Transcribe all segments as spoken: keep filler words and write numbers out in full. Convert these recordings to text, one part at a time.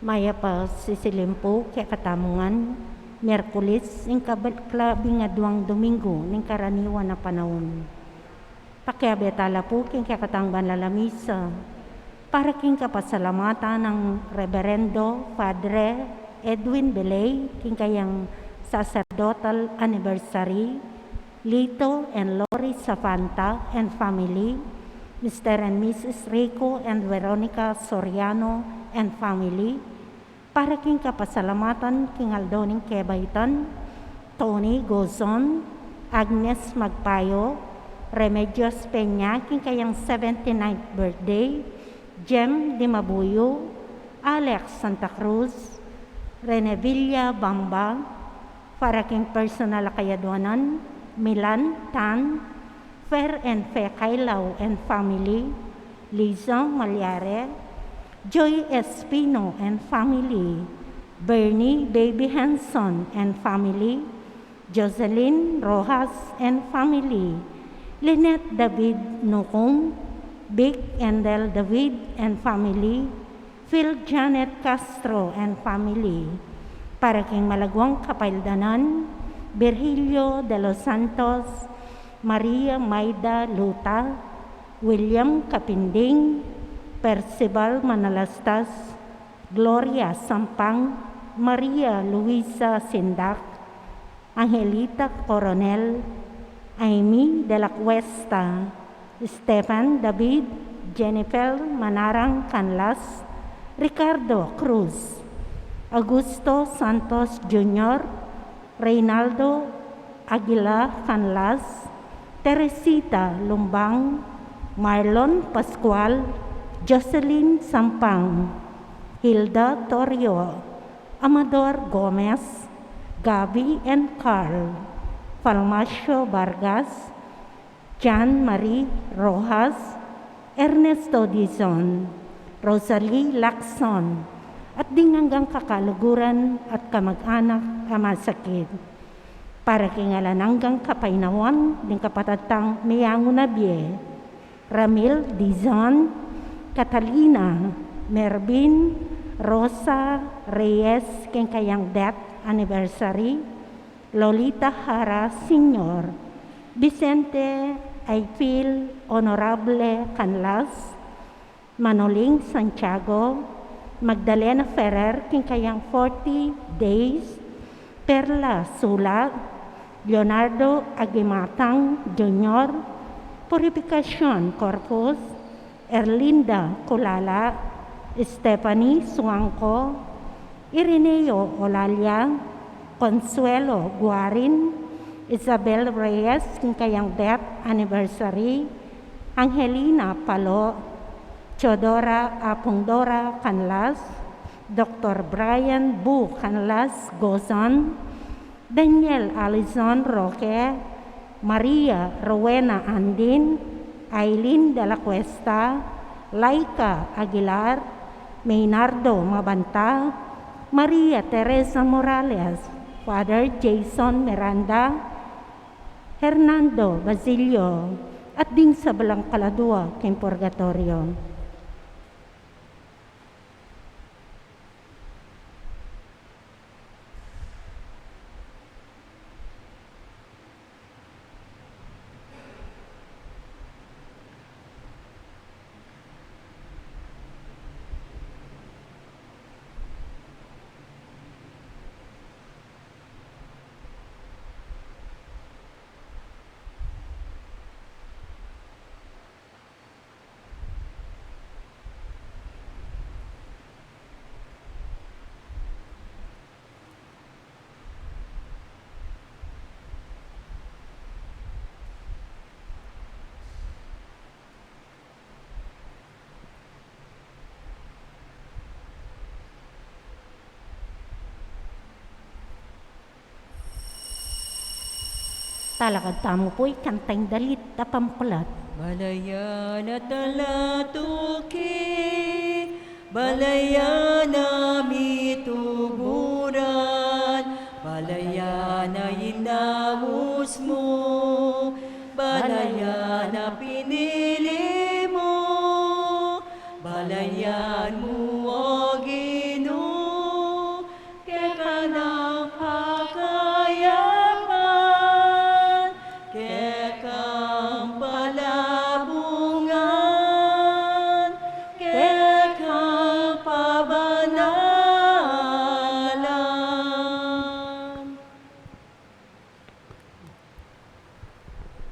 Mayap a sisilim pu kekatamu ngan, Miyerkules, ing kabal-, kalabing adwang Domingo ning karaniwan a panaun. Pakiabe tala pu king kekatang banal a misa para king kapasalamatan nang Reberendo Padre Edwin Beley king kayang sacerdotal anniversary, Lito and Lori Safanta and family, Mister and Missus Rico and Veronica Soriano and family, para king kapasalamatan king aldo ning kebaitan, Tony Gozon, Agnes Magpayo, Remedios Peña king kayang seventy-ninth birthday, Jem Dimabuyo, Alex Santa Cruz, Renevilla Bamba, para king personal a kayadwanan, Milan Tan, Fer and Fe Kailaw and family, Liza Malyare, Joy Espino and family, Bernie Baby Hanson and family, Jocelyn Rojas and family, Lynette David Nukong, Vic and Del David and family, Phil Janet Castro and family. Para king malaguang kapaildanan, Virgilio de los Santos, Maria Maida Luta, William Kapinding, Percival Manalastas, Gloria Sampang, Maria Luisa Sindak, Angelita Coronel, Amy de la Cuesta, Stephen David, Jennifer Manarang Canlas, Ricardo Cruz, Augusto Santos Junior, Reynaldo Aguila Canlas, Teresita Lumbang, Marlon Pascual, Jocelyn Sampang, Hilda Torrio, Amador Gomez, Gabby and Carl, Falmacio Vargas, Jan Marie Rojas, Ernesto Dizon, Rosalie Lacson, at ding anggang kakaluguran at kamag-anak a masakit. Para king alang anggang kapainawan ding kapatad tang meyangu na bie, Ramil Dizon, Catalina, Mervin, Rosa Reyes, king kayang death anniversary, Lolita Jara Senior, Vicente Aifil, Honorable Canlas, Manoling Santiago, Magdalena Ferrer, king kayang forty days, Perla Sula, Leonardo Agimatang Junior, Purificacion Corpus, Erlinda Culala, Stephanie Suangco, Ireneo Olalia, Consuelo Guarin, Isabel Reyes, king kayang death anniversary, Angelina Palo, Teodora Apung Dora Canlas, Doktor Brian Bu Canlas Gozon, Daniel Alizon Roque, Maria Rowena Andin, Aileen de la Cuesta, Laika Aguilar, Maynardo Mabanta, Maria Teresa Morales, Father Jason Miranda, Hernando Basilio, at ding sablang kaladua king purgatorio. Talakad tamu pu, ikanta ing dalit a pamuklat. Balayan a talatuki, balayan a mituburan, balayan a inaus mu, balayan a pinili mu, balayan mu, O Ginu.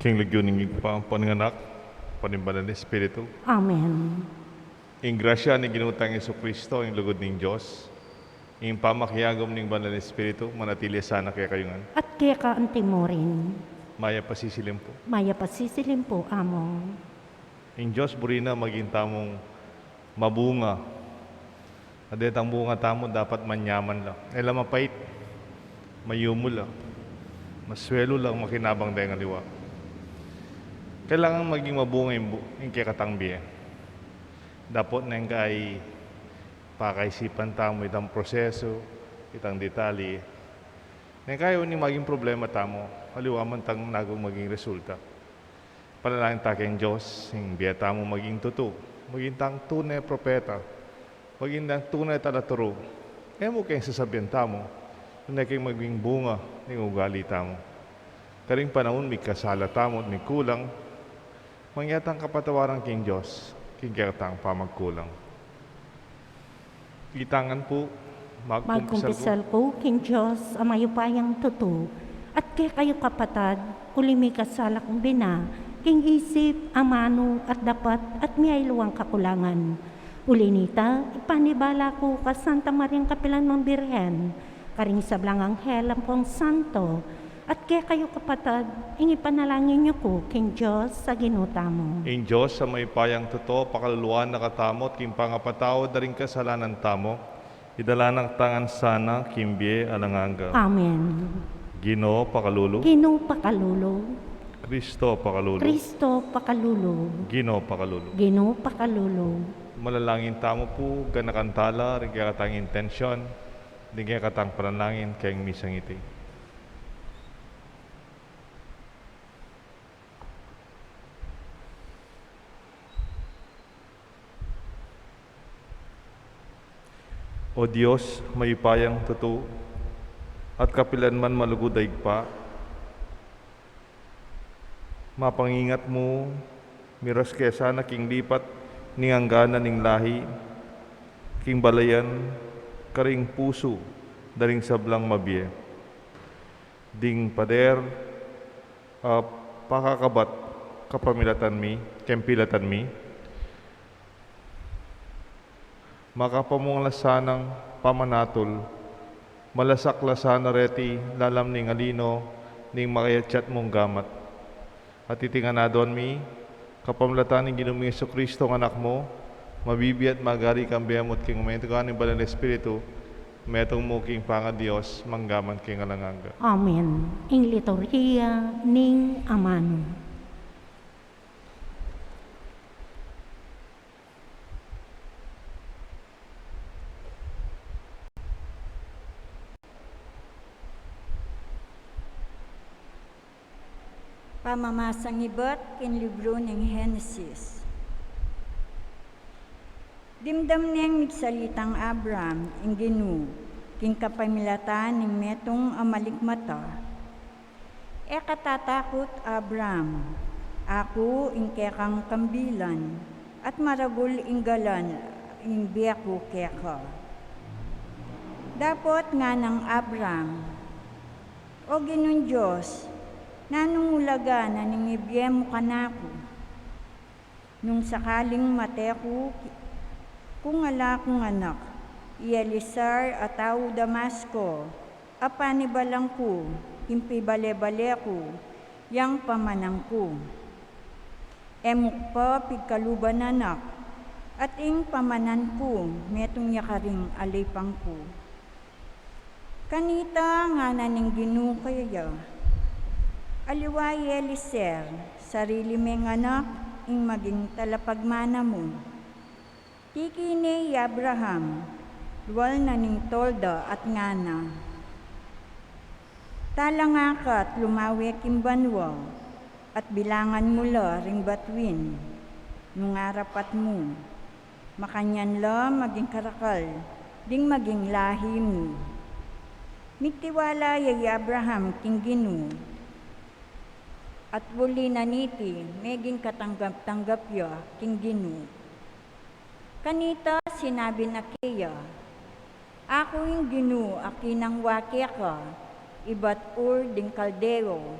King lagyu ning Ibpa, ampo ning Anak, ampo ning Banal a Espiritu. Amen. Ing grasya ning Ginu tang Jesucristo, ing lugud ning Dios, ing pamakiagum ning Banal a Espiritu, manatili sana kekayu ngan. At keka antimurin. Mayap a sisilim pu. Mayap a sisilim pu, Among. Ing Dios buri na maging tamung mabunga. At detang bunga tamu dapat manyaman la. E la mapait, mayumul la, masuelu la, makinabang deng aliwa. Kailangan maging mabunga ing bu-, ing kekatang bie. Dapot neng kai pakaisipan tamu itang prosesu, itang detalye. Neng kai uni maging problema tamu, aliwa man tang nanu maging resulta. Panalangin ta king Dios, ing bie tamu maging tutu, maging tang tune propeta, maging tang tune talaturu. E mu keng sasabian tamu, nune keng maging bunga ning ugali tamu. Karing panaun mikasala tamu at mikulang, mangya tang kapatawaran king Dios, king kekatang pamagkulang. Itang ngan pu. Magkumpisal ku. Magkumpisal ku king Dios a mayupayang tutu, at kekayu kapatad, uli mikasala kung bina, king isip, amanu, at dapat, at miyayaliwang kakulangan. Uli nita, ipanibala ku ka Santa Mariang kapilan mang Birhen, karing sablang anghel ampong santo, at kekayu kapatad, ing ipanalangin yu ku king Dios a Ginu tamu. Ing Dios a mayupayang tutu, pakaluluan na katamu at king pangapatawad da ring kasalanan tamu, idala na katamu ngan sana king bie alang angga. Amen. Ginu pakalulu. Ginu pakalulu. Kristo pakalulu. Kristo pakalulu. Ginu pakalulu. Ginu pakalulu. Manalangin tamu pu, ganakan tala ring kekatang intensyon, ring kekatang panalangin keng misang iti. O Dios, mayupayang tutu, at kapilan man malugud a Ibpa, mapangingat mu, miras ke sana king lipat ning angganan ning lahi, king balayan, karing pusu da ring sablang mabie. Ding pader, a pakakabat kapamilatan mi, kempilatan mi, makapamung la sanang pamanatul, malasak la sana reti lalam ning alino ning makayatyat mung gamat. At iti ngan aduan mi, kapamilatan ning Ginu ming Jesucristo a Anak mu, mabibie at magari kambe mu at king umetukan ning Banal a Espiritu, metung mu king pangaDios, manggaman king alang angga. Amen. Ing liturhiya ning amanu. Pamamasang ibat king libru ning Henesis. Dimdam neng migsalitang Abram ing Ginu king kapamilatan ning metung a malikmata. E ka tatakut, Abram, aku ing kekang kambilan, at maragul ing galan ing bie ku keka. Dapot ngana nang Abram, O Ginung Dios, nanung ulaga na ning ibie mu kanaku? Nung sakaling mate ku, kung ala kung anak, i Eliezer a tau Damasco, a panibalan ku, king pibale-bale ku, yang pamanan ku. E mu ku pa pigkaluban anak, at ing pamanan ku, metung ya karing alipan ku. Kanita ngana ning Ginu keya, Aliwa i Eliezer, sarili meng anak ing maging talapagmana mu. Tiki ne i Abraham, lual na ning tolda at ngana, Talanga ka at lumawe king banua, at bilangan mu la ring batuin, nung arapat mu. Makanyan la maging karakal ding maging lahi mu. Mitiwala ya i Abraham king Ginu, at buli na niti meging katanggap-tanggap ya king Ginu. Kanita sinabi na keya, Aku ing Ginu a kinangwa keka ibat Ur ding Kaldeo,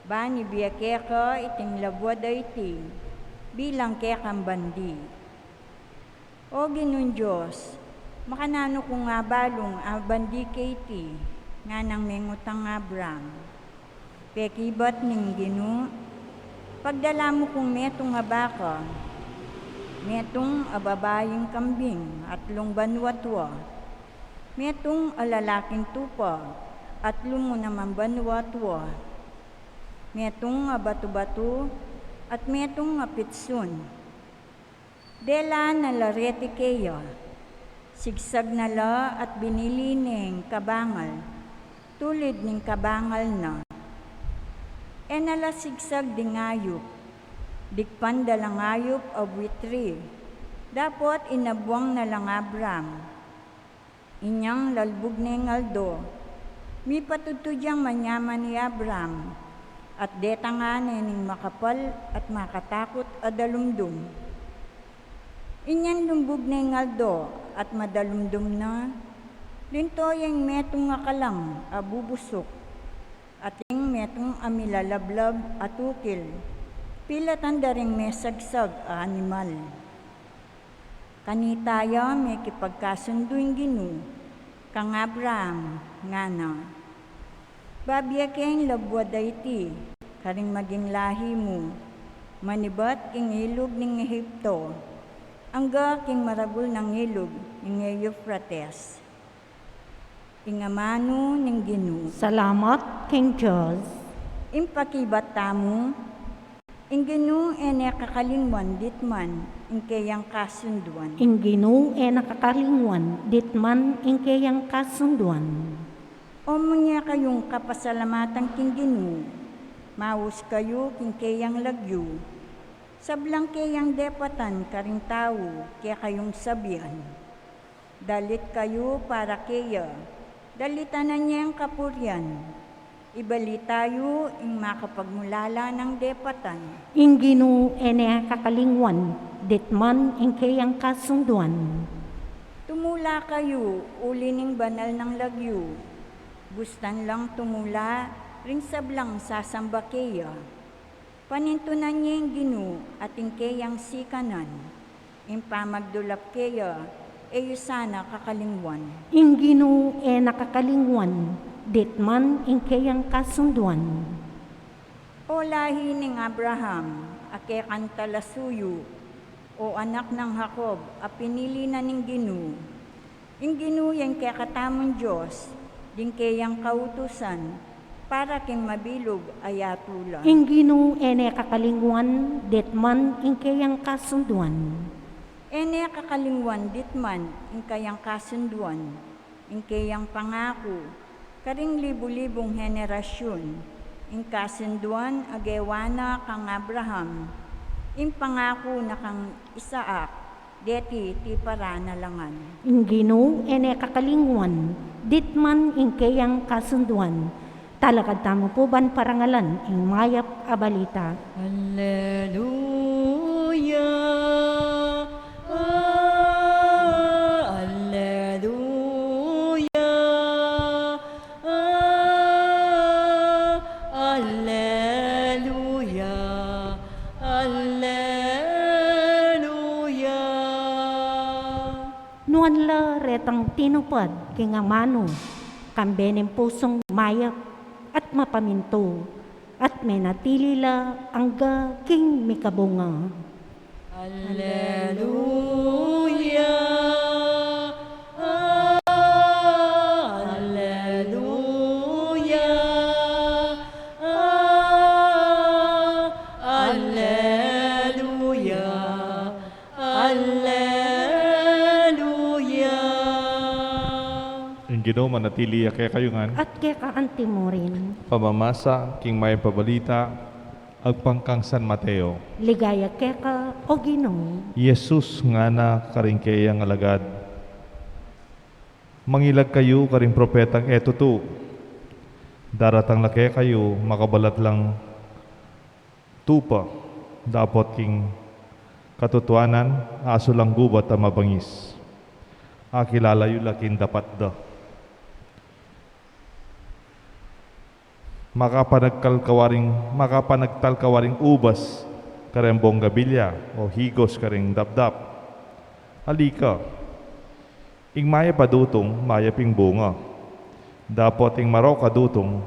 Ban ibie keka iting labuad a iti bilang kekang bandi. O Ginung Dios, makananu kung abalung a bandi ke iti? Nganang mengut nang Abram. Pekibat ning Ginu, pagdala mu kung metung a baka, metung a babaing kambing, atlung banua tua, metung a lalaking tupa, atlu mu namang banua tua, metung a batu-batu, at metung a pitsun. Dela na la reti keya, sigsag na la at binili neng kabangal, tulid ning kabangal na. E na la sigsag ding ayup, digpan da lang ayup a buitri, dapot inabuang na lang Abram. Inyang lalbug neng aldo, mipatudtud yang manyaman i Abram, at detang ne ning makapal at makatakut a dalumdum. Inyang lumbug neng aldo at madalumdum na, linto yang metung a kalang a bubusuk, ating metung a milalablab a tukil, pilatan da ring mesagsag a animal. Kanita ya mekipagkasundu ing Ginu kang Abraham, ngana, babie ke ing labuad a iti karing maging lahi mu, manibat king ilug ning Ehipto, angga king maragul nang ilug ning Eufrates. Ing amanu ning Ginu. Salamat king Dios. Ing pakibat tamu, ing Ginu e ne kakalingwan ditman ing keyang kasunduan. Ing Ginu e ne kakalingwan ditman ing keyang kasunduan. O mu ne kayung kapasalamatan king Ginu, maus kayu king keyang lagyu, sablang keyang depatan karing tau kekayung sabian. Dalit kayu para keya, dalitan na neng kapurian. Ibalita yu ing makapagmulala nang depatan. Ing Ginu e ne kakalingwan ditman ing keyang kasunduan. Tumula kayu uli ning banal nang lagyu. Bustan lang tumula ring sablang sasamba keya. Panintunan ye ing Ginu at ing keyang sikanan, ing pamagdulap keya e yu sana kakalingwan. Ing Ginu e ne kakalingwan ditman ing keyang kasunduan. O lahi ning Abraham, a kekang talasuyu, o anak nang Jacob a pinili na ning Ginu. Ing Ginu ya ing kekatamung Dios, ding keyang kautusan, para king mabilug a yatu la. Ing Ginu e ne kakalingwan ditman ing keyang kasunduan. E ne kakalingwan ditman ing keyang kasunduan, ing keyang pangaku karing libu-libung henerasyun, ing kasunduan a gewa na kang Abraham, ing pangaku na kang Isaac, deti tipa ra na la ngan. Ing Ginu e ne kakalingwan ditman ing keyang kasunduan. Talakad tamu pu ban parangalan ing mayap a balita. Alleluia, ah, alleluia, ah, alleluia, alleluia. Nuan la retang tinupad king amanu, kambe ning pusung mayap at mapamintu, at menatili la angga king mikabunga. Alleluia, ah, alleluia, ah, alleluia, alleluia. Ing Ginu manatili ya kekayu ngan. At keka anti mu rin. Pamamasa king mayap a balita agpang kang San Mateo. Ligaya keka, o Ginu. Jesus ngana karing keyang alagad, mangilag kayu karing propetang e tutu. Daratang la kekayu makabalat lang tupa, dapot king katutuanan, asu lang gubat a mabangis. Akilala yu la king dapat da. Makapanagtal ka waring, makapanagtal ka waring ubas kareng bonggabilya, o higos kareng dapdap. Ali ka, ing mayap a dutung, mayap ing bunga. Dapot ing marok a dutung,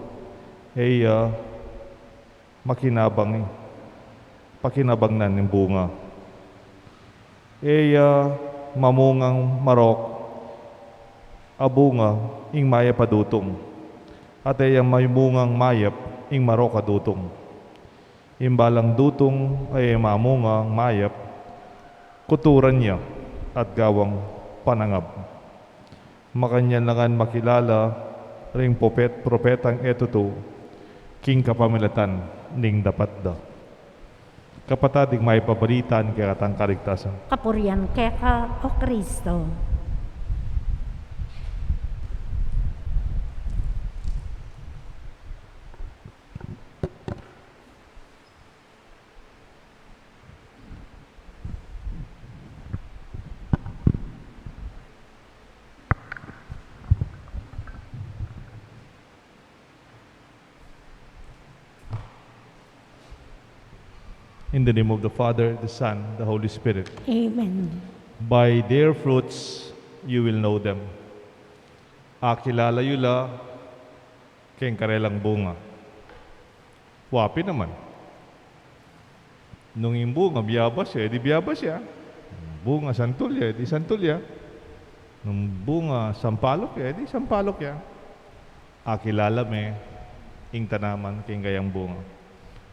e ya makinabang, pakinabangnan ing bunga. E ya mamungang marok a bunga ing mayap a dutung, at e ya mamungang mayap ing marok a dutung. Ing balang dutung a e mamungang mayap, kuturan ya at gawang panangab. Makanyan la ngan makilala ring propet-, propetang e tutu king kapamilatan ning dapat da. Kapatad, ing mayap a balita ning kekatang kaligtasan. Kapurian keka, O Kristo. In the name of the Father, the Son, the Holy Spirit. Amen. By their fruits you will know them. Akilala yu la keng karelang bunga. Wa pin naman. Nung ing bunga biyabas ya, e di biyabas ya. Bunga santul ya, e di santul ya. Nung bunga sampalok ya, e di sampalok ya. Akilala me ing tanaman keng kayang bunga.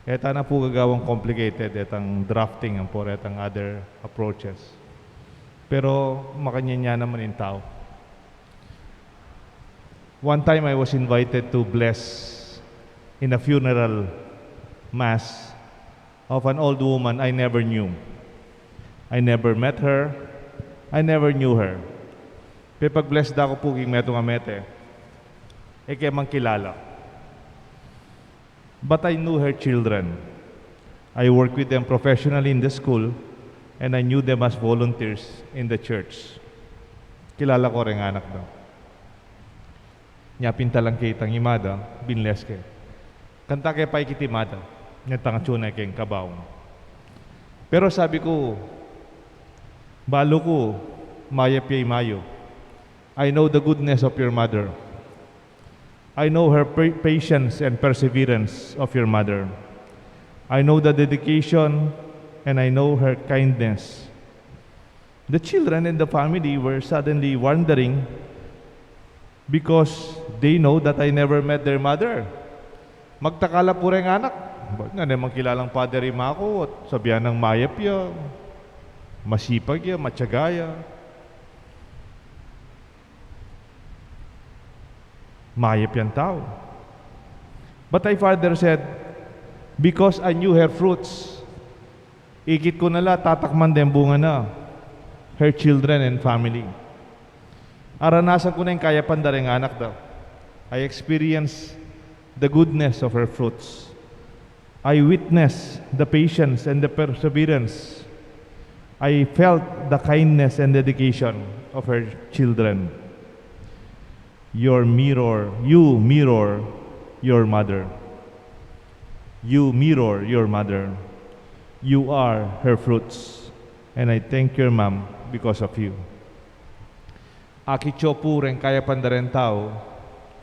E ta na pu gagawang complicated etang drafting ampo retang other approaches. Pero makanyan ya naman ing tau. One time I was invited to bless in a funeral mass of an old woman I never knew. I never met her. I never knew her. Pepag-bless da ku pu king metung a mete, e ke man kilala. But I knew her children. I worked with them professionally in the school, and I knew them as volunteers in the church. Kilala ku reng anak da. Nya pintalan ke itang ima da, binles ke. Kanta ke pa ikit ima da, nya tang atsu ne keng kabaung. Pero sabi ku, balu ku, mayap ya imayu. I know the goodness of your mother. I know her pa-, patience and perseverance of your mother. I know the dedication and I know her kindness. The children and the family were suddenly wondering because they know that I never met their mother. Magtaka la pu reng anak, "Ba't nga, ne man kilalang Father Imako at sabian nang mayap ya, masipag ya, matyaga ya." Mayap yang tau. But my father said, "Because I knew her fruits." Ikit ku na la, tatakman deng bunga na, her children and family. Aranasan ku na ing kayapan da reng anak da. I experienced the goodness of her fruits. I witnessed the patience and the perseverance. I felt the kindness and dedication of her children. Your mirror, you mirror your mother. You mirror your mother. You are her fruits. And I thank your mom because of you. Akit yu pu reng kayapan da reng tau,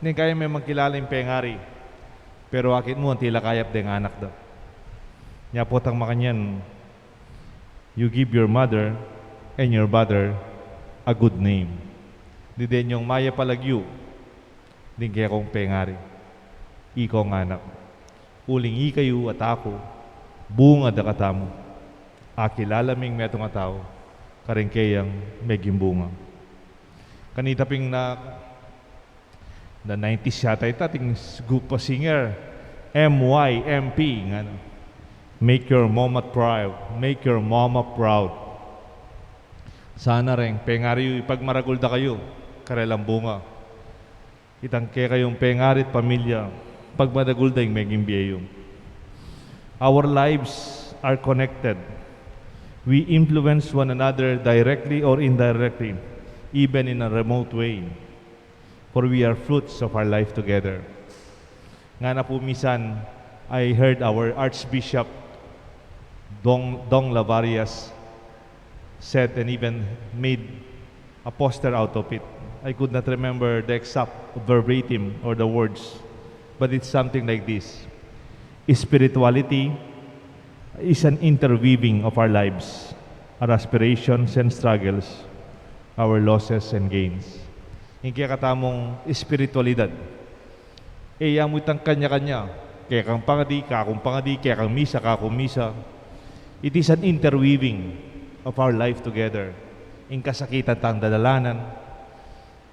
ning kaya me mang kilala ing pengari, pero akit mu anti la kayap deng anak da. Nya potang makanyan, you give your mother and your brother a good name. Dide nyong mayap a lagyu ding kekong pengari, ikong anak. Uling ikayu at aku, bunga da katamu. Akilala ming metung a tau kareng keyang meging bunga. Kanita ping na, na nineties yata ita, ating s-, group of singer, M Y M P, ngana, "Make your mama proud, make your mama proud." Sana reng pengari yu ipagmaragul da kayu karelang bunga. Itang kekayung pengari at pamilya, pagmaragul da ing meging bie yu. Our lives are connected. We influence one another directly or indirectly, even in a remote way. For we are fruits of our life together. Ngana pu minsan, I heard our Archbishop Dong, Dong Lavarias said and even made a poster out of it. I could not remember the exact verbatim or the words, but it's something like this: Spirituality is an interweaving of our lives, our aspirations and struggles, our losses and gains. Ing kekatamung espiritualidad, e ya mu itang kanya-kanya, kekang pangadi, kakung pangadi, kekang misa, kakung misa. It is an interweaving of our life together. Ing kasakitan tang dadalanan,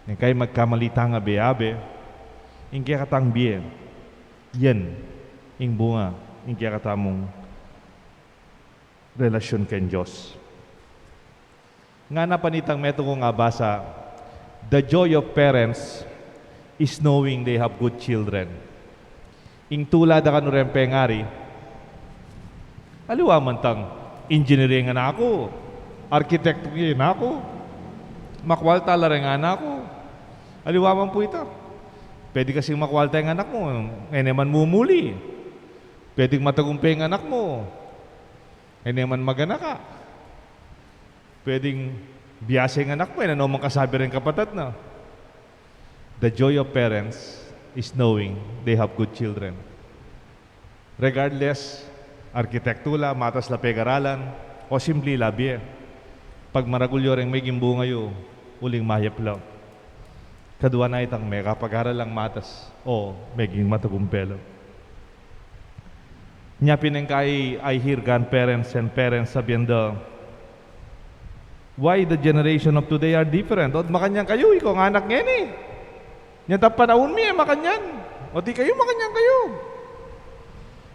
ing kaya magkamali tang abe-abe, ing kekatang bie, yan ing bunga ing kekatamung relasyun keng Dios. Ngana pa nitang metung kung abasa, "The joy of parents is knowing they have good children." Ing tula da kanu reng pengari, aliwa man tang engineer ing anak ku, arkitekto ing anak ku, makwalta la reng anak ku. Aliwa man pu ita. Pwede kasing makwalta ing anak mu, e ne man mumuli. Pwedeng matagumpe ing anak mu, e ne man maganaka. Pwedeng biasa ing anak mu, e ne no man kasabi reng kapatad na. The joy of parents is knowing they have good children. Regardless, arkitekto la, matas la pekaralan, o simple la bie, pag maragul yu reng meging bunga yu, uling mayap la. Kadua na itang mekapag-aral lang matas o meging matagumpe la. Nya pin ing kai, I hear grandparents and parents sabian da, "Why the generation of today are different? O makanyan kayu, ikayu ing anak ngeni. Nya itang panaun mi, e makanyan. O ikayu, makanyan kayu."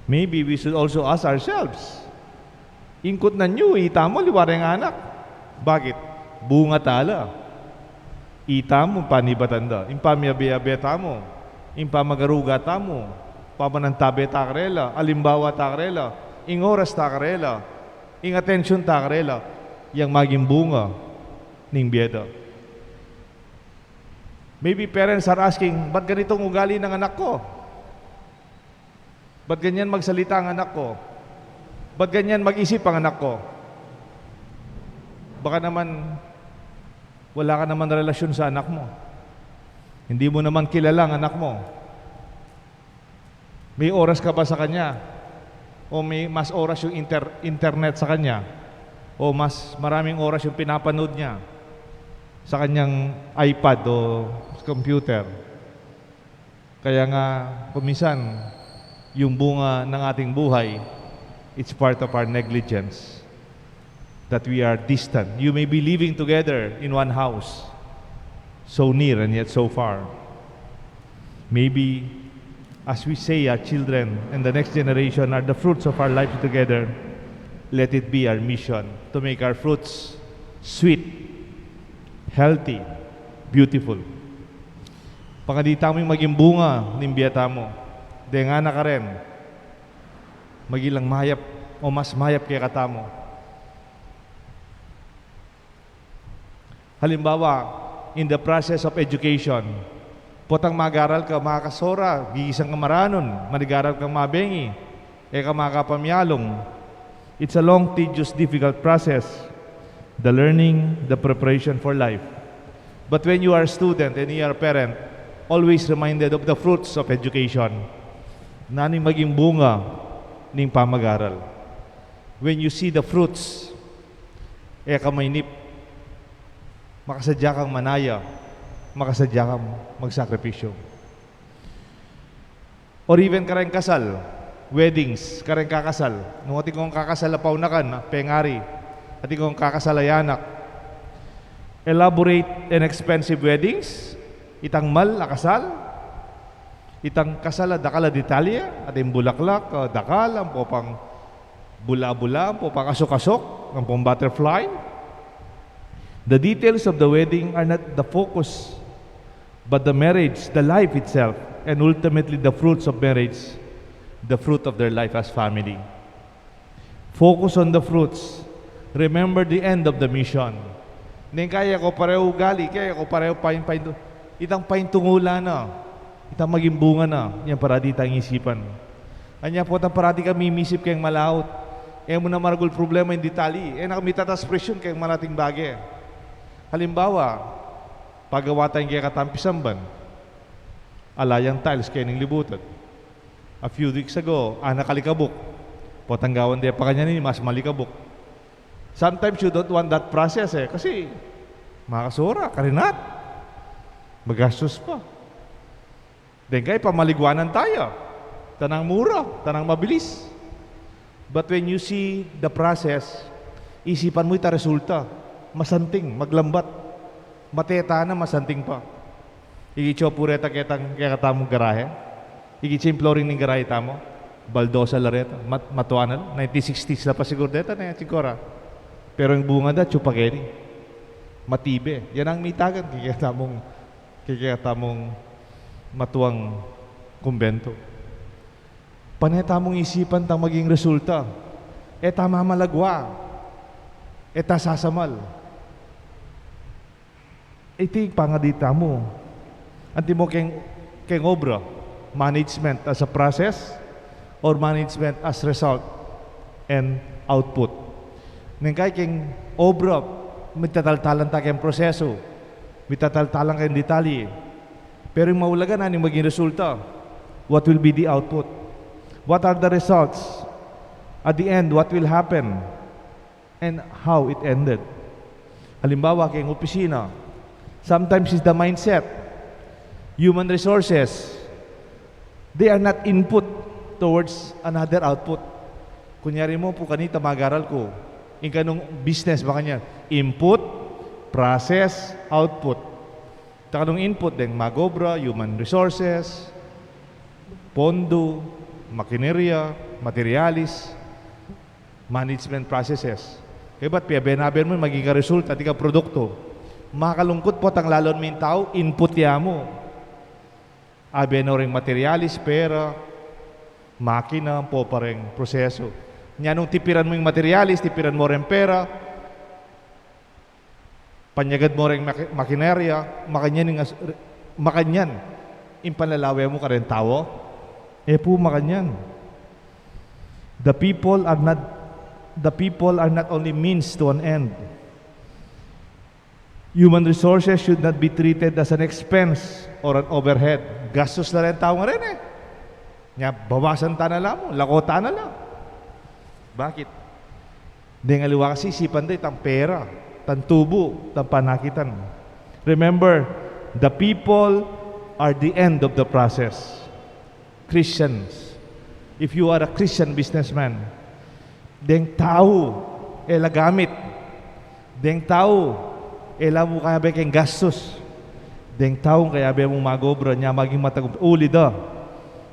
Maybe we should also ask ourselves, ing kutnan yu, itamu, aliwa reng anak. Bakit? Bunga ta la. Itamu, panibatan da. Ing pamiabe-abe tamu, ing pamagaruga tamu, pamanantabe ta karela, alimbawa ta karela, ing oras ta karela, ing atensyun ta karela, yang maging bunga ning bie da. Maybe parents are asking, "Ba't ganito ing ugali ng anak ko? Ba't ganyan magsalita ang anak ko? Ba't ganyan mag-isip ang anak ko?" Baka naman wala ka naman relasyon sa anak mo. Hindi mo naman kilala ang anak mo. May oras ka ba sa kanya? O may mas oras yung inter-, internet sa kanya? O mas maraming oras yung pinapanood niya sa kanyang iPad o computer? Kaya nga, kung minsan, yung bunga ng ating buhay, it's part of our negligence, that we are distant. You may be living together in one house, so near and yet so far. Maybe, as we say, our children and the next generation are the fruits of our lives together. Let it be our mission to make our fruits sweet, healthy, beautiful. Pangadi tamu ing maging bunga ning bie tamu. Deng anak a ren, maging lang mayap o mas mayap kekatamu. Halimbawa, in the process of education, potang mag-aral ka, makasora, gigisang ka maranun, manigaral kang mabengi, e ka makapamialung. It's a long, tedious, difficult process, the learning, the preparation for life. But when you are a student and you are a parent, always reminded of the fruits of education. Nanu ing maging bunga ning pamag-aral? When you see the fruits, e ka mainip, makasadya kang manaya, makasadya kang magsakripisyo. Or even kareng kasal, weddings, kareng kakasal. Nung atin kong kakasal a paunakan, a pengari, atin kong kakasal a anak. Elaborate and expensive weddings, itang mal a kasal, itang kasal a dakal a detalye, atin bulaklak, a dakal, ampo pang bula-bula, ampo pang asok-asok, ampo pang butterfly. The details of the wedding are not the focus, but the marriage, the life itself, and ultimately the fruits of marriage, the fruit of their life as family. Focus on the fruits. Remember the end of the mission. Neng kaya ko pareho ugali, kaya ko pareho pain-, pain-, itang paintungulan na. Ita maging bunga na, yan parati tang isipan. Anya potang parati kang mimisip keng malaut. E mu na maragul problema ing detalye. E na kang mitatas presyun keng malating bage. Halimbawa, pagawa tang kekatang pisamban. Ala yang tiles keng libutan. A few weeks ago, anak alikabuk. Potang gawan de pa kanyan ini, mas malikabuk. Sometimes you don't want that process e. Kasi, makasura, karinat. Magastus pa. Deng kay pamaligwanan taya. Tanang mura, tanang mabilis. But when you see the process, isipan mu ita resulta. Masanting, maglambat. Mateta na, masanting pa. Ikit yu pu reta ketang, kekatamung garahe. Ikit yu ing flooring ning garahe tamu. Baldosa la reta. Mat-, matua na la. Nineteen sixties la pa siguru deta, ne, sigura. Pero ing bunga da, tsupa keni. Matibe. Yan ang mitagan, kekatamung, kekatamung matuang kumbento. Pane tamung isipan tang maging resulta. E ta mamalagwa. E ta sasamal. Iti pangadi tamu. Antimo keng, keng obra, management as a process or management as result and output. Neng kay keng obra, mitataltalan ta keng proseso, mitataltalan keng detalye. Pero ing maulaga na, ning maging resulta, what will be the output? What are the results? At the end, what will happen? And how it ended. Halimbawa, keng opisina, sometimes is the mindset. Human resources, they are not input towards another output. Kunyari mu pu kanita mag-aral ku, ing kanung business, makanyan, input, process, output. Ita kanung input deng mag-obra, human resources, pondo, makinerya, materialis, management processes. Kaybat piabe-abe mu maging karesulta, atin kang produktu. Makalungkut potang lalu ming tau, input ya mu. Abe no reng materialis, pera, makina, ampo pa reng proseso. Nya nung tipiran mu ing materialis, tipiran mu reng pera, panyagad mu reng maki-, makinerya, makanyan ing as-, re-, makanyan ing panlalawe mu kareng tau? E pu makanyan. The people are not, the people are not only means to an end. Human resources should not be treated as an expense or an overhead. Gastus la reng tau ngarin e. Nya, bawasan ta na la mu, lako ta na la. Bakit? Deng aliwa kasi isipan da itang pera, itang tubu, itang panakitan. Remember, the people are the end of the process. Christians, if you are a Christian businessman, deng tau e la gamit. Deng tau e la mu kayabe keng gastus. Deng tau kayabe mung mag-obra, nya maging matagum-, uli da.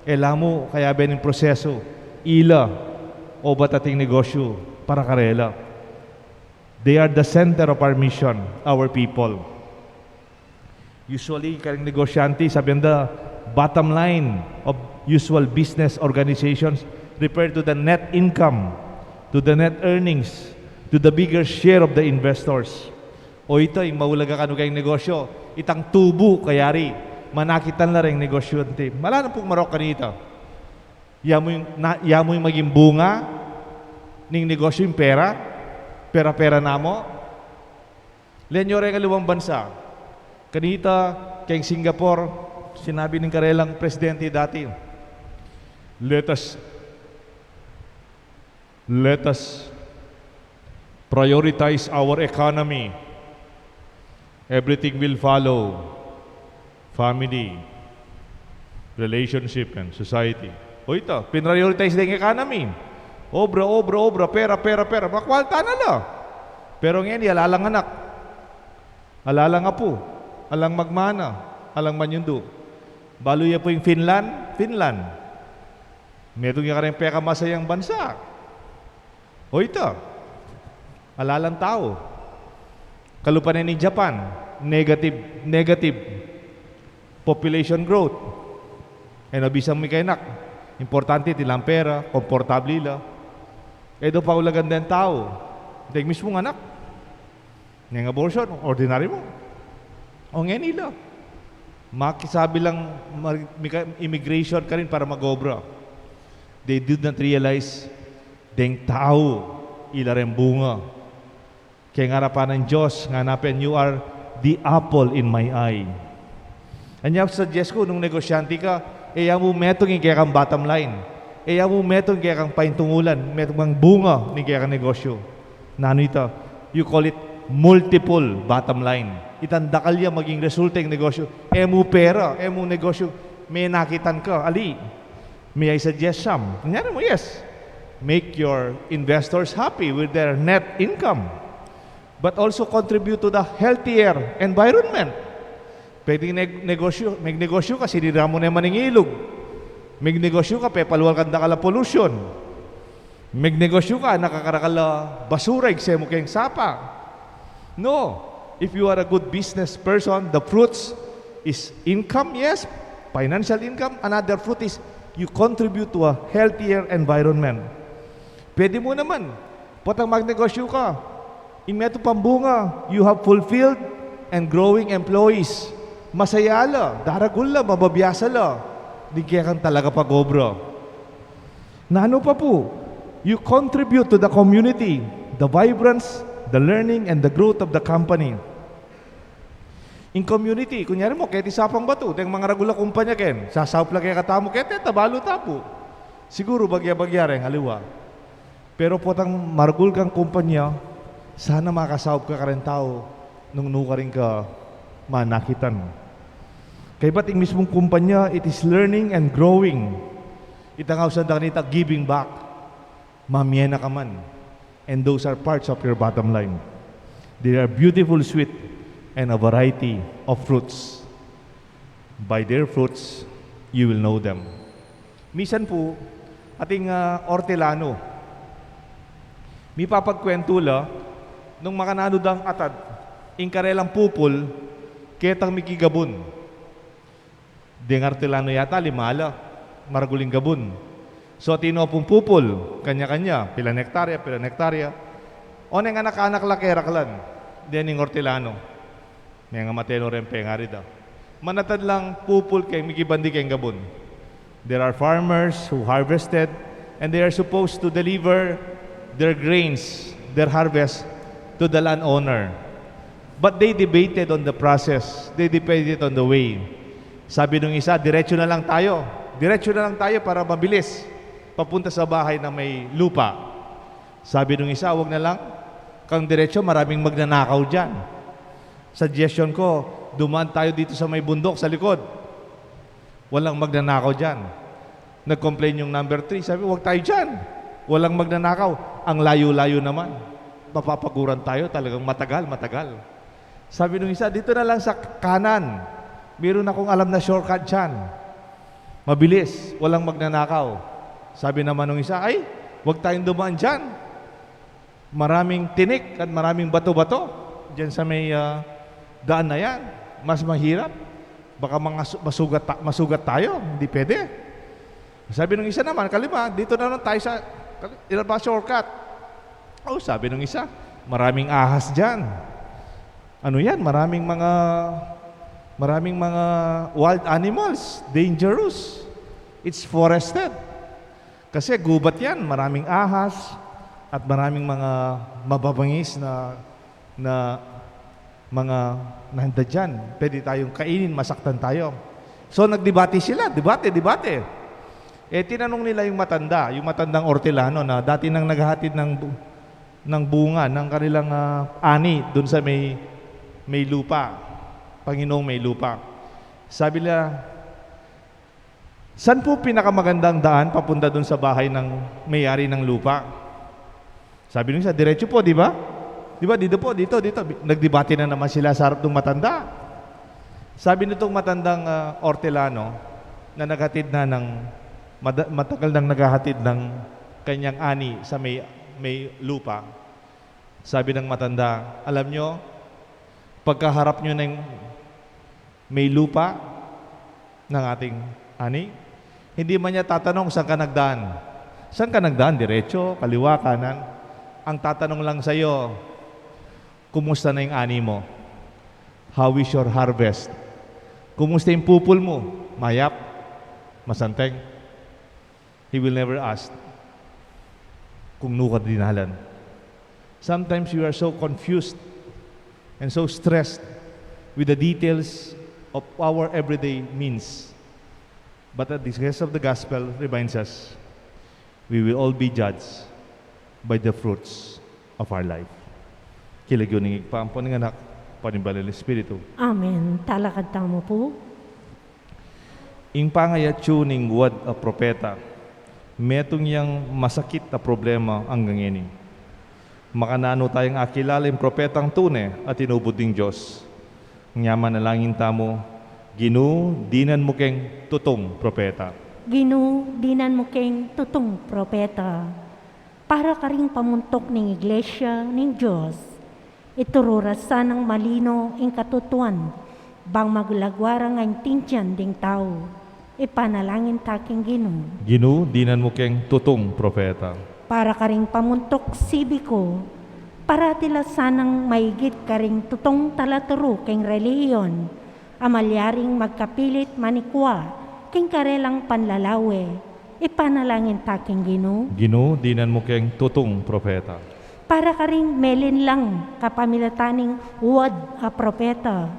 E la mu kayabe ning proseso, ila obat ating negosyu para karela. They are the center of our mission, our people. Usually, kareng negosyante, sabian da, bottom line of usual business organizations refer to the net income, to the net earnings, to the bigger share of the investors. O ita, ing maulaga kanu keng negosyo, itang tubu kayari, manakitan la reng negosyante. Malanang pung marok kanita. Ya mu ing, na, ya mu ing maging bunga ning negosyu, ing pera, pera-pera na mu. Lawen yu reng aliwang bansa. Kanita, keng Singapore, sinabi ning karelang presidente dati, "Let us, let us prioritize our economy. Everything will follow. Family, relationship, and society." O ita, pinrioritize da ing economy. Obra, obra, obra, pera, pera, pera. Makwalta na la. Pero ngeni, ala lang anak, ala lang apu, alang magmana, alang manyundu. Balu ya pu ing Finland, Finland. Metung ya kareng pekamasayang bansa. O ita, ala lang tau. Kalupa na ning Japan, negative, negative population growth. E na bisang mikayanak. Importante, atin lang pera, komportable la. E do paulagan deng tau deng mismung anak. Neng abortion, ordinary mu. O ngeni la. Makisabi lang mar-, mika-, immigration karin para mag-obra. They did not realize deng tau ila reng bunga keng arapan ning Dios, ngana pin, "You are the apple in my eye." Anya, suggest ku, nung negosyante ka, e ya mu metung ing kekang bottom line. E ya mu metung ing kekang paintungulan, metung kang bunga ning kekang negosyu. Nanu ita? You call it multiple bottom line. Itang dakal ya maging resulta ing negosyu. E mu pera, e mu negosyu, menakitan ka. Ali, may I suggest some? Kunyari mu, yes. Make your investors happy with their net income, but also contribute to the healthier environment. Pwedeng neg-, negosyu, megnegosyu ka, sinira mu ne man ing ilug. Megnegosyu ka, pepalual kang dakal a pollution. Megnegosyu ka, nakakarakal a basura, igse mu keng sapa. No. If you are a good business person, the fruits is income, yes, financial income. Another fruit is you contribute to a healthier environment. Pwede mu naman, potang magnegosyu ka, ing metung pang bunga, you have fulfilled and growing employees. Masaya la, daragul la, mababiasa la, ding kekang talaga pag-obra. Nanu pa pu? You contribute to the community, the vibrance, the learning, and the growth of the company. Ing community, kunyari mu, keti Sapang Batu, deng mangaragul a kumpanya ken, sasaup la kekatamu, keti, tabalu ta pu. Siguru bagya-bagya reng aliwa. Pero potang maragul kang kumpanya, sana makasaup ka kareng tau nung nukarin ka manakitan. Kaybat ing mismung kumpanya, it is learning and growing. Itang ausan da kanita, giving back. Mamie na ka man. And those are parts of your bottom line. They are beautiful, sweet, and a variety of fruits. By their fruits, you will know them. Misan pu, ating, ah, ortelano. Mipapagkwentu la, nung makananu dang atad ing karelang pupul ketang mikigabun. Deng ortelano yata, lima la, maragul ing gabun. So, atin pung pupul, kanya-kanya, pilan hektarya, pilan hektarya. Oneng anak-anak la keraklan, dening ortelano. Mengamate no reng pengari da. Manatad lang pupul keng mikibandi keng gabun. There are farmers who harvested, and they are supposed to deliver their grains, their harvest, to the landowner. But they debated on the process. They debated on the way. Sabi nung isa, "Diretso na lang tayo. Diretso na lang tayo para mabilis papunta sa bahay ng may lupa." Sabi nung isa, "Wag na lang kang diretso, maraming magnanakaw diyan." Suggestion ko, dumaan tayo dito sa may bundok, sa likod. Walang magnanakaw diyan. Nag-complain yung number three, sabi, "Wag tayo diyan. Walang magnanakaw. Ang layo-layo naman. Mapapaguran tayo, talagang matagal, matagal." Sabi nung isa, "Dito na lang sa kanan. Meron akong alam na shortcut diyan. Mabilis, walang magnanakaw." Sabi naman nung isa, "Ay, wag tayong dumaan diyan. Maraming tinik at maraming bato-bato diyan sa may, ah, daan na yan. Mas mahirap. Baka mga su-, masugat ta-, masugat tayo. Hindi pwede." Sabi nung isa naman, kalima, "Dito na lang tayo sa kal-, ilan ba shortcut?" "Oh," sabi nung isa, "maraming ahas diyan. Ano yan? Maraming mga, maraming mga wild animals, dangerous. It's forested." Kasi gubat yan, maraming ahas at maraming mga mababangis na, na mga nanda dyan. Pwede tayong kainin, masaktan tayo. So, nagdebate sila, debate, debate. Eh, tinanong nila yung matanda, yung matandang ortelano na dati nang naghahatid ng bu-, ng bunga ng kanilang, ah, ani dun sa may, may lupa, Panginong may lupa. Sabi nila, "Saan po pinakamagandang daan papunta dun sa bahay ng may-ari ng lupa?" Sabi nung isa, "Diretso po, di ba? Di ba, dito po, dito, dito." Nagdebate na naman sila sa harap ng matanda. Sabi nitong matandang, ah, ortelano na naghatid na ng, mada-, matagal nang naghahatid ng kanyang ani sa may, may lupa. Sabi ng matanda, "Alam nyo, pagkaharap nyo ng may lupa ng ating ani, hindi man niya tatanong saan ka nagdaan. Saan ka nagdaan? Diretso, kaliwa, kanan. Ang tatanong lang sa'yo, kumusta na yung ani mo? How is your harvest? Kumusta ing pupul mu? Mayap? Masanteng? He will never ask kung nu ka dinalan. Sometimes we are so confused and so stressed with the details of our everyday means. But the grace of the gospel reminds us, we will all be judged by the fruits of our life. King lagyu ning Ibpa, ampo ning Anak, ampo ning Banal Espiritu. Amen. Talakad tamu pu. Ing pangayatsu ning wad a propeta, metung yang masakit a problema anggang ngeni. Makananu tayang akilala ing propetang tune a tinubud ning Dios? Nya manalangin tamu, Ginu, dinan mu keng tutung propeta. Ginu, dinan mu keng tutung propeta. Para karing pamuntuk ning Iglesia ning Dios, ituru ra sanang malino ing katutuan, bang malagwa rang aintindian ding tau. Ipanalangin ta king Ginu. Ginu, dinan mu keng tutung propeta. Para karing pamuntuk sibiku, parati la sanang maigit karing tutung talaturu king relihiyon, a malyaring magkapilit manikwa king karelang panlalawe. Ipanalangin ta king Ginu. Ginu, dinan mu keng tutung propeta. Para karing melinlang kapamilatan ning wad a propeta,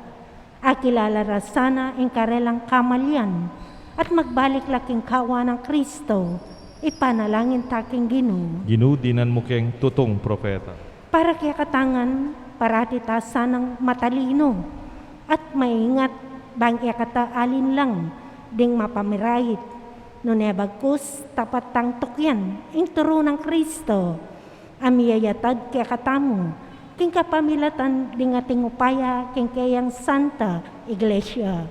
akilala ra sana ing karelang kamalian, at magbalik la king kawa nang Kristo. Ipanalangin ta king Ginu. Ginu, dinan mu keng tutung propeta. Para kekatang ngan, parati ta sanang matalino at maingat bang e kata alinlang ding mapamirait, nune bagkus tapat tang tukyan ing turu nang Kristo a miyayatad kekatamu king kapamilatan ding ating upaya king keyang Santa Iglesia.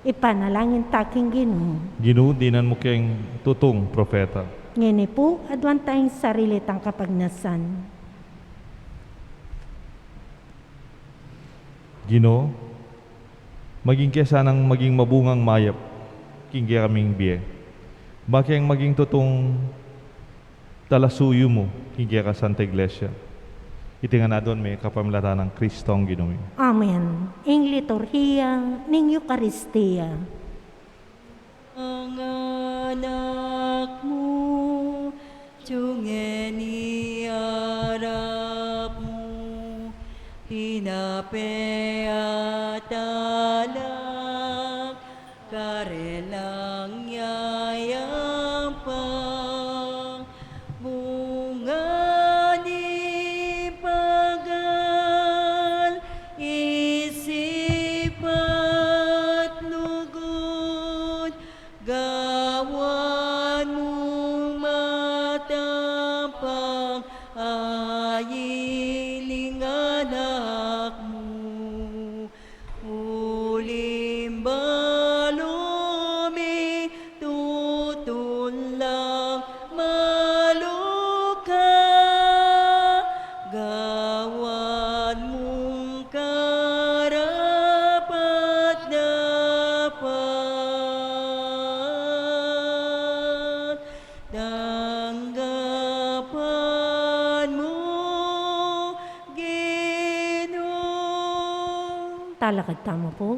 Ipanalangin ta king Ginu. Ginu, dinan mu keng tutung propeta. Ngeni pu, aduan ta ing sarili tang kapagnasan. Ginu, maging ke sanang maging mabungang mayap king kekaming bie, ba keng maging tutung talasuyu mu king kekang Santa Iglesia. Iti ngan aduan mi kapamilatan nang Kristong Ginu mi. Amen. Ing liturhiya ning Eukaristia. Ang anak mu, tune ni arap mu, hinape at alak, karelang yayampang, bunga ni pagal, isip at lugud, gawan mung matampang, ayiling anak mu. Uling balu mi, tutun lang malu ka, gawan mung karapat-dapat, tanggapan mu, Ginu. Talakad tamu pu.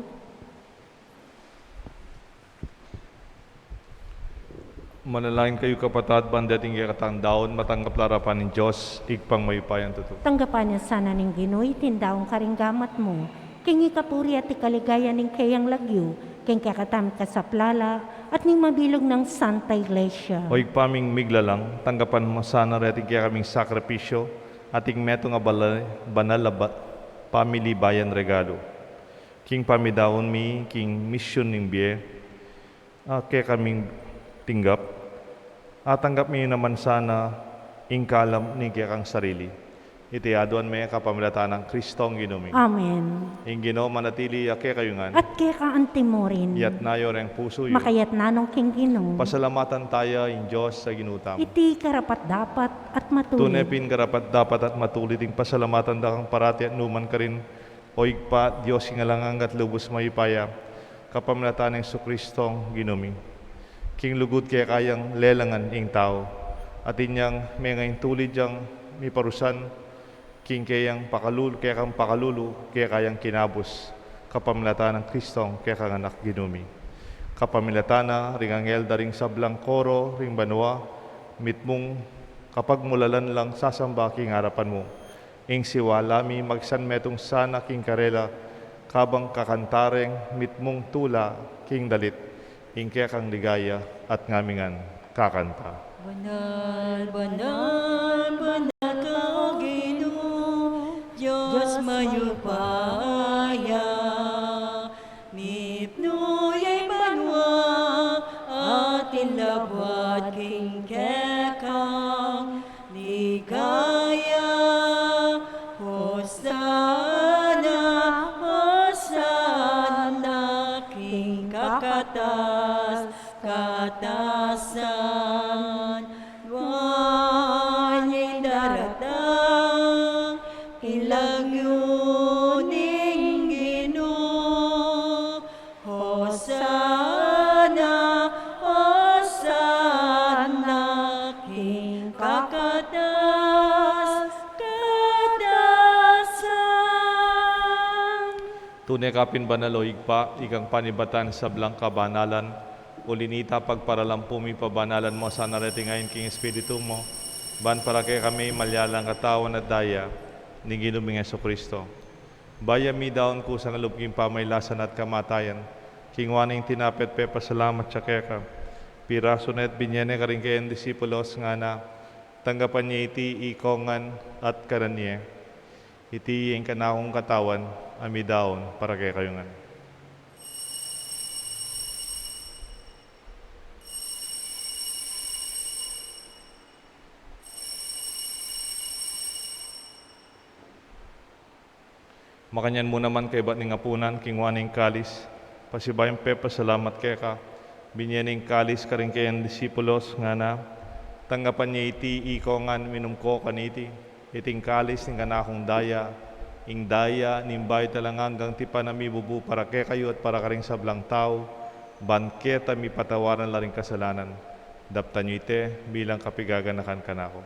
Manalangin kayu, kapatad, ban deting kekatang daun matanggap la arapan ning Dios, Ibpang mayupayang tutu. Tanggapan na sana ning Ginu iting daun karing gamat mu, king ikapuri at ikaligaya ning keyang lagyu, king kekatamung kasaplalan, at ning mabilug nang Santa Iglesia. O Ibpa ming miglalang, tanggapan mu sana reting kekaming sakripisyu, at ing metung a bala-, banal a ba-, pamilibayan regalu. King pamidaun mi king misyun ning bie a kekaming tinggap, atanggap mi naman sana ing kalam ning kekang sarili. Iti aduan mi kapamilatan nang Kristong Ginu mi. Amen. Ing Ginu manatili ya kekayu ngan. At keka anti mu rin. Iyatna yu reng pusu yu. Makayatna no king Ginu. Pasalamatan taya ing Dios a Ginu tamu. Iti karapat-dapat at matulid. Tune pin karapat-dapat at matulid ing pasalamatan da kang parati at nukarin man, O Ibpa, Dios king alang angga at lubus mayupaya, kapamilatan nang Jesucristong Ginu mi. King lugud keka yang lelangan ing tau, at inyang menga ing tulid yang miparusan, king keyang pakalulu, kekang pakalulu, keka yang kinabus, kapamilatan nang Kristong kekang Anak, Ginu mi. Kapamilatan na ring anghel da ring sablang koro ring banua, mitmung kapagmulalan lang sasamba king arapan mu. Ing siwala mi magsanmetung sana king karela, kabang kakanta reng mitmung tula king dalit, ing kekang ligaya at ngamingan kakanta. Banal, banal, banal ka, O Ginu, Dios mayupaya, mipnu ya ing banua at ing labuad king kekang ligaya. Hosana, Hosana king kakatas katasan. Nuan ing daratang king lagyu ning Ginu. Hosana, Hosana king kakatas katasan. Tune ka pin banal, O Ibpa, ikang panibatan sablang kabanalan, uli nita pagparalan pu mi pabanalan mu sana reting ain king Espiritu mu, ban para kekami malyalang katawan at daya ning Ginu ming Jesucristo. Bayu mi daun kusang lub king pamailasan at kamatayan, kinua ne ing tinape at pepasalamat ya keka, pirasu ne at binye ne karing kayang disipulos, ngana: Tanggapan ye iti ikong ngan at kanan ye. Iti ing kanakung katawan a midaun para kekayu ngan. Makanyan mu naman kaybat ning apunan, kinua ne ing kalis, pasibayu yang pepasalamat keka, binye ne ing kalis karing kayang disipulos, ngana: Tanggapan ye iti ikong ngan, minum ko kaniti. Iti ing kalis ning kanakung daya, ing daya ning bayu at alang anggang tipan a mibubu para kekayu at para karing sablang tau, ban keta mipatawaran la ring kasalanan. Daptan yu iti bilang kapigaganakan kanaku.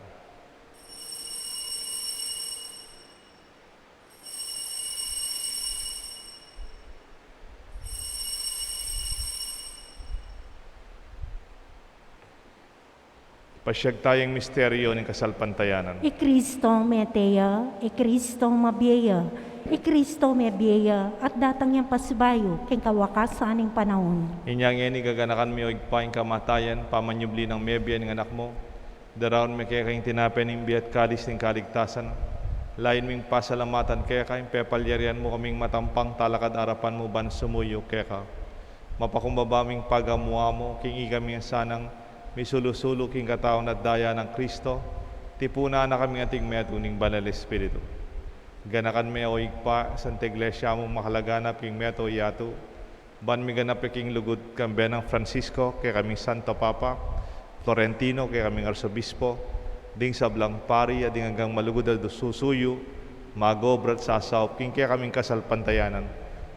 Pasiag taya ing misteryo ning kasalpantayanan. I Kristo mete ya, i Kristo mabie ya, i Kristo mebie ya, at datang yang pasibayu king kawakasan ning panaun. Inya ngeni gaganakan mi, O Ibpa, ing kamatayan, pamanyubli nang mebie ning Anak mu. Daraun mi keka ing tinape ning bie at kalis ning kaligtasan. Layun ming pasalamatan keka ing pepalyarian mu kaming matampang talakad arapan mu ban sumuyu keka. Mapakumbaba ming pagamu-amu king ikami sanang misulu-sulu king katawan at daya nang Kristo, tipunan na kaming anting metung ning Banal Espiritu. Ganakan me, O Ibpa, Santa Iglesia mung makalaganap king meto yatu, ban miganap ya king lugud kambe nang Francisco, kekaming Santo Papa, Florentino, kekaming Arsobispo, ding sablang pari, at ding anggang malugud a susuyu, magobra at sasaup king kekaming kasalpantayanan,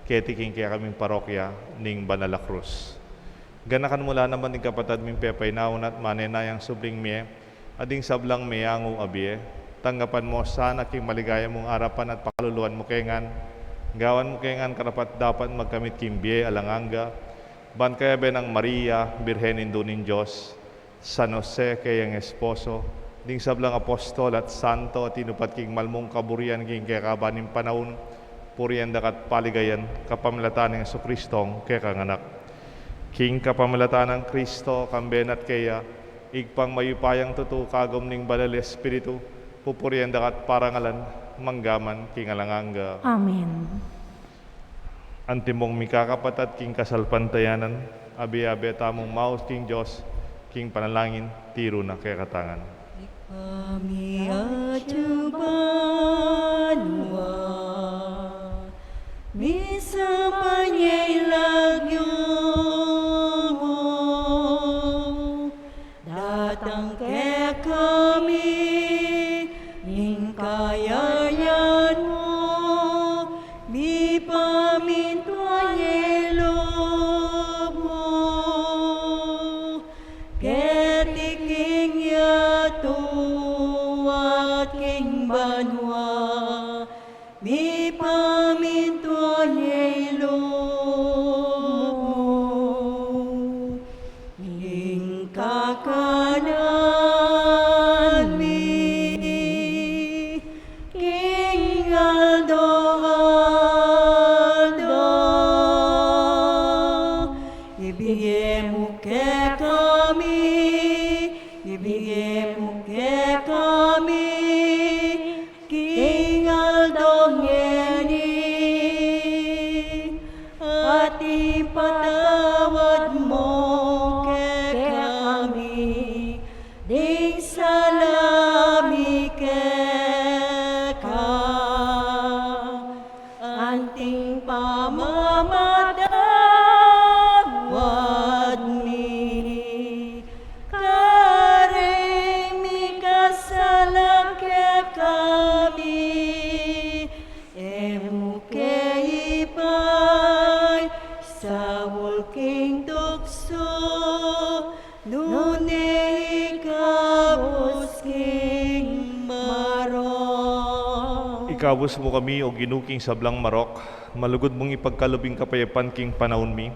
keti king kekaming parokya ning Banal a Krus. Ganakan mu la naman ding kapatad ming pepainawa na at manenayang subling mie, at ding sablang meyangu a bie. Tanggapan mu sana king maligaya mung arapan at pakaluluan mu ke ngan. Gawan mu ke ngan karapat-dapat magkamit king bie alang angga, ban kayabe nang Maria, Birhen Indu ning Dios, San Jose, keyang esposo, ding sablang apostol at santo a tinupad king malmung kaburian king kekaban ning panaun, purian da ka at paligayan, kapamilatan nang Jesucristong kekang Anak. King kapamilatan nang Kristo, kambe na at keya, Ibpang mayupayang tutu, kagum ning Banal Espiritu, pupurian da ka at parangalan, mangga man king alang angga. Amen. Antimo mi, kakapatad king kasalpantayanan, abe-abe tamung maus king Dios, king panalangin, tiru na kekatang ngan. Ibpa mi atsu ka banua, misamban ya ing lagyu mu, datang kekami ing kayarian mu, mipamintuan ya ing lub mu, keti king yatu at king banua. Mipamintuan ya ing aldo-aldo. Ibie mu kekami, ibie mu kekami, king aldo ngeni, at ipatawad mu kekami ding sala mi keka, anting pamamatawad mi karing mikasala kekami. E mu ke ipaisaul king tuksu, nune ikabus king marok. Ikabus mu kami, O Ginu, king sablang marok, malugud mung ipagkalub ing kapayapan king panaun mi,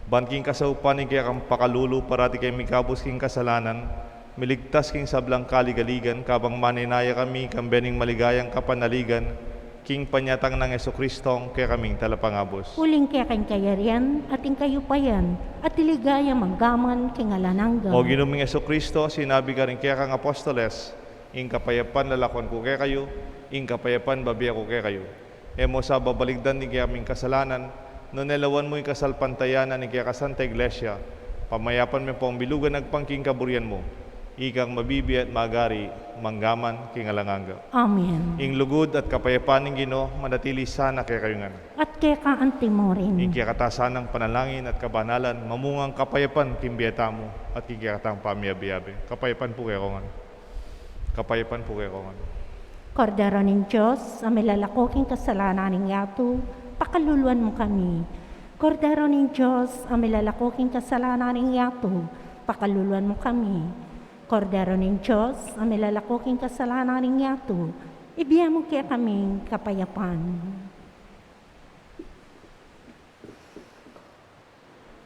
ban king kasaupan ning kekang pakalulu parati kaming mikabus king kasalanan, miligtas king sablang kaligaligan, kabang manenaya kami kambe ning maligayang kapanaligan king panyatang nang Jesucristo, kekaming Talapangabus. Uling keka ing kayarian, at ing kayupayan, at ing ligaya manggaman king alang angga. O Ginu ming Jesucristo, sinabi karing kekang apostoles, ing kapayapan lalakwan ku kekayu, ing kapayapan babie ku kekayu. E mu sa babaligdan ing kekaming kasalanan, nune lawan mu ing kasalpantayanan ning kekang Santa Iglesia, pamayapan me pong bilugan agpang king kaburian mu. Ikang mabibie at magari, manggaman king alang angga. Amen. Ing lugud at kapayapan ning Ginu manatili sana kekayu ngan. At keka antimurin. Ing kekatasanang panalangin at kabanalan, mamungang kapayapan king bie tamu at king kekatang pamiabe-abe. Kapayapan pu kekongan. Kapayapan pu kekongan. Kordero ning Dios, a milalako king kasalanan ning yatu, pakaluluan mu kami. Kordero ning Dios, a milalako king kasalanan ning yatu, pakaluluan mu kami. Kordero ning Dios, a milalako king kasalanan ning yatu, ibie mu kekaming kapayapan.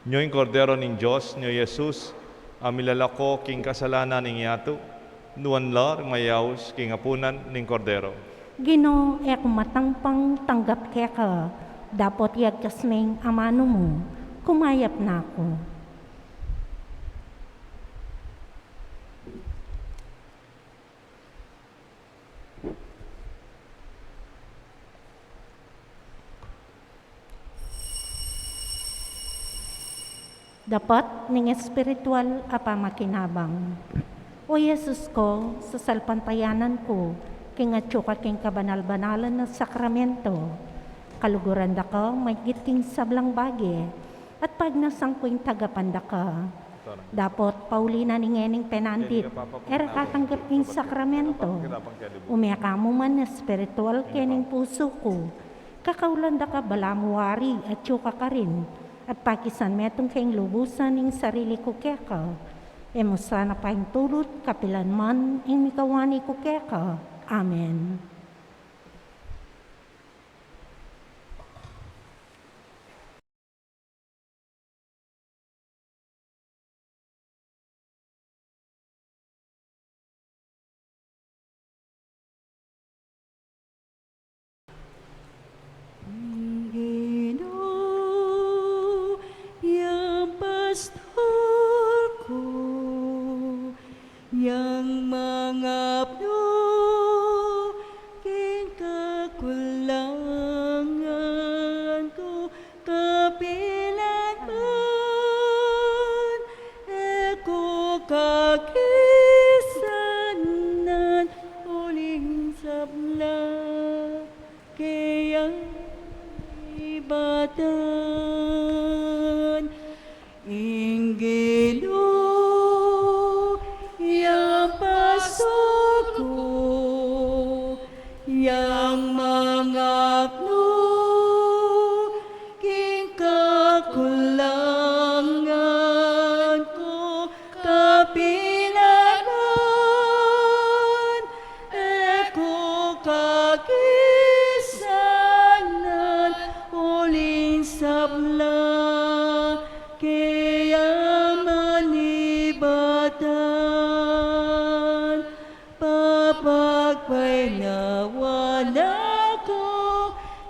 Nyo ing Kordero ning Dios, nyo i Jesus, a milalako king kasalanan ning yatu, nuan la ring mayaus king apunan ning Kordero. Ginu, e ku matang pang tanggap keka, dapot yagkas meng amanu mu, kumayap na ku. Dapat ning espiritual a pamakinabang. O Jesus ku, sasalpantayanan ku king atyu ka king kabanal-banalan a sakramento. Kaluguran da ka maigit king sablang bage, at pagnasan ku ing tagapan da ka. Dapot pauli na ning ngening penandit, e ra katanggap king sakramento. Ume ka mu man espiritual kening pusu ku. Kakaulan da ka balamu wari, atyu ka karin, at pakisan metung keng lubusan ing sarili ku keka. E mu sana paintulut kapilan man ing mikawani ku keka. Amen. Ginu, yang pastor ku, yang mangapnu king kakulangan ku, kapilan man e ku kakisanan, uling sabla keyang ibatan. Ing Ginu, yang pastor ku, yang mangapnu king kakulangan ku, kapilan man e ku kakisanan, uling sabla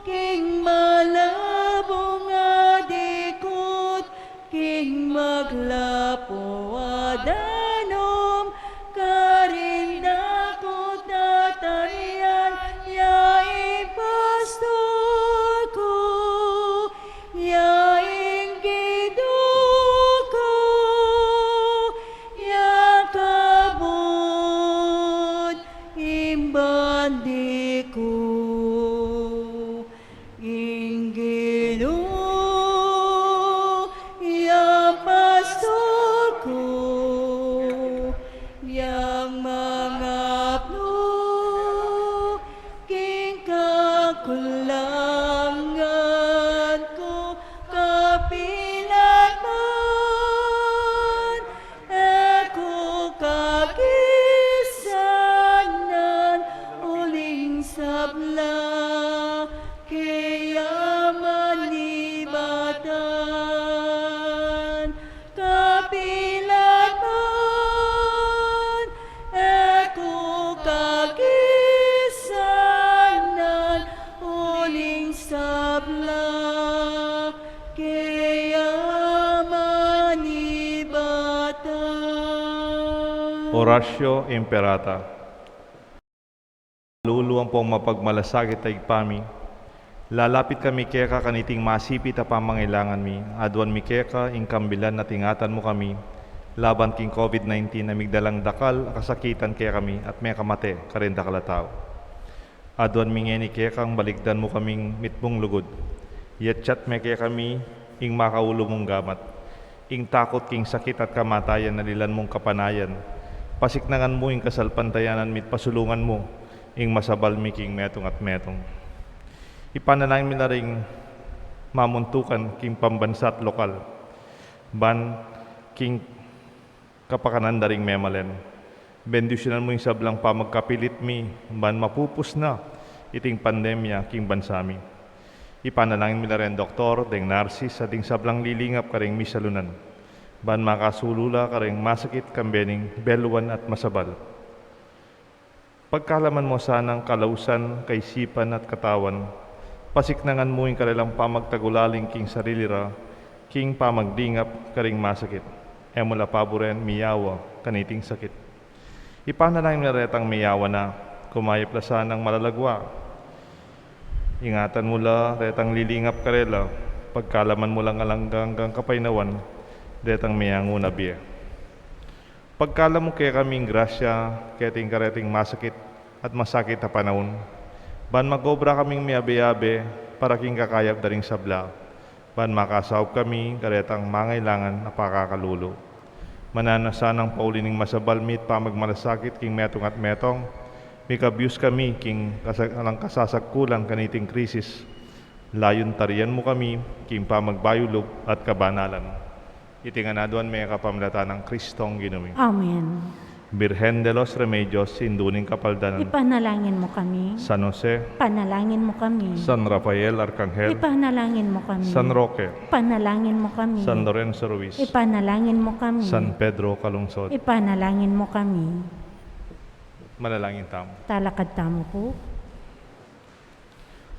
king malabung a dikut, king maglapu a danum, karing dakut a tarian, ya ing pastul ku, ya ing Ginu ku, ya kabud ing bandi ku. Ing Ginu, ya pastul ku, yang mangapnu king kakulangan ku, kapilan man e ku kagisanan, uling sabla ke ya manibatan. Kapilan man e ku kagisanan, uling sabla ke ya manibatan. Oratio Imperata. Lulu ampong mapagmalasakit a Ibpa mi, lalapit kami keka kaniting masipit a pamangailangan mi. Aduan mi keka ing kambilan at ingatan mu kami laban king COVID nineteen a migdalang dakal a kasakitan kekami at mekamate karing dakal a tau. Aduan mi ngeni kekang balikdan mu kaming mitmung lugud. Yatyat me kekami ing makaulu mung gamat, ing takut king sakit at kamatayan a lilan mung kapanayan. Pasiknangan mu ing kasalpantayanan mi't pasulungan mu ing masabal mi king metung at metung. Ipanalangin mi la ring mamuntukan king pambansa at lokal, ban king kapakanan da ring memalen. Bendisyunan mu ing sablang pamagkapilit mi ban mapupus na iting pandemya king bansa mi. Ipanalangin mi la reng doktor, deng narsis, at ding sablang lilingap karing misalunan, ban makasulu la karing masakit kambe ning beluan at masabal. Pagkalaman mu sanang kalausan, kaisipan at katawan, pasiknangan mu ing karelang pamagtagulaling king sarili ra king pamagdingap karing masakit. E mu la paburen miyawa kaniting sakit. Ipanalangin mi la retang miyawa na, kumayap la sanang malalagwa. Ingatan mu la retang lilingap karela, pagkalaman mu lang alang anggang kapaynawan detang miyanguna bie. Pagkalam mu kekami ing grasya keting kareting masakit at masakit a panaun, ban magobra kaming miyabe-yabe para king kakayap da ring sabla, ban makasaup kami karetang mangailangan a pakakalulu. Mananu na sanang pauli ning masabal mi't pamagmalasakit king metung at metung, mikabyus kami king kasa-, alang kasasagkulan kaniting krisis. Layun tarian mu kami king pamagbayulub at kabanalan. Iti ngan aduan mi kapamilatan nang Kristong Ginu mi. Amen. Birhen de los Remedios, Indu ning Kapaldanan. Ipanalangin mu kami. San Jose. Ipanalangin mu kami. San Rafael Arkanghel. Ipanalangin mu kami. San Roque. Ipanalangin mu kami. San Lorenzo Ruiz. Ipanalangin mu kami. San Pedro Calungsod. Ipanalangin mu kami. Manalangin tamu. Talakad tamu pu.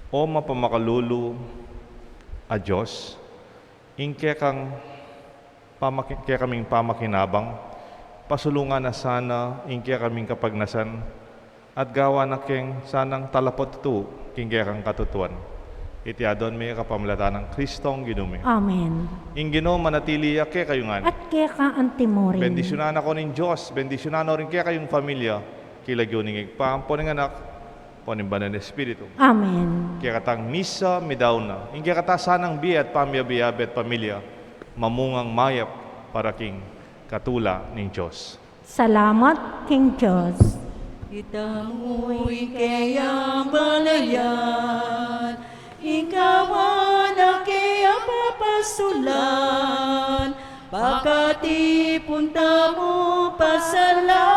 O mapamakalulu a Dios, ing kekang pamaki-, kekaming pamakinabang, pasulungan na sana ing kekaming kapagnasan, at gawan na keng sanang talapatutu king kekang katutuan. Iti aduan mi kapamilatan nang Kristong Ginu mi. Amen. Ing Ginu manatili ya kekayu ngan. At keka antimurin. Bendisyunan na ko ning Dios, bendisyunan no ring kekayung pamilya, king lagyu ning Ibpa, ampo ning Anak, ampo ning Banal a Espiritu. Amen. Kekatang misa, midaun na. Ing kekata sanang bie at pamiyabe-yabe at pamilya, mamungang mayap para king katula ning Dios. Salamat king Dios. Itamu ing keyang balayan, ing kawan a keyang papastulan, pakatipun tamu pasala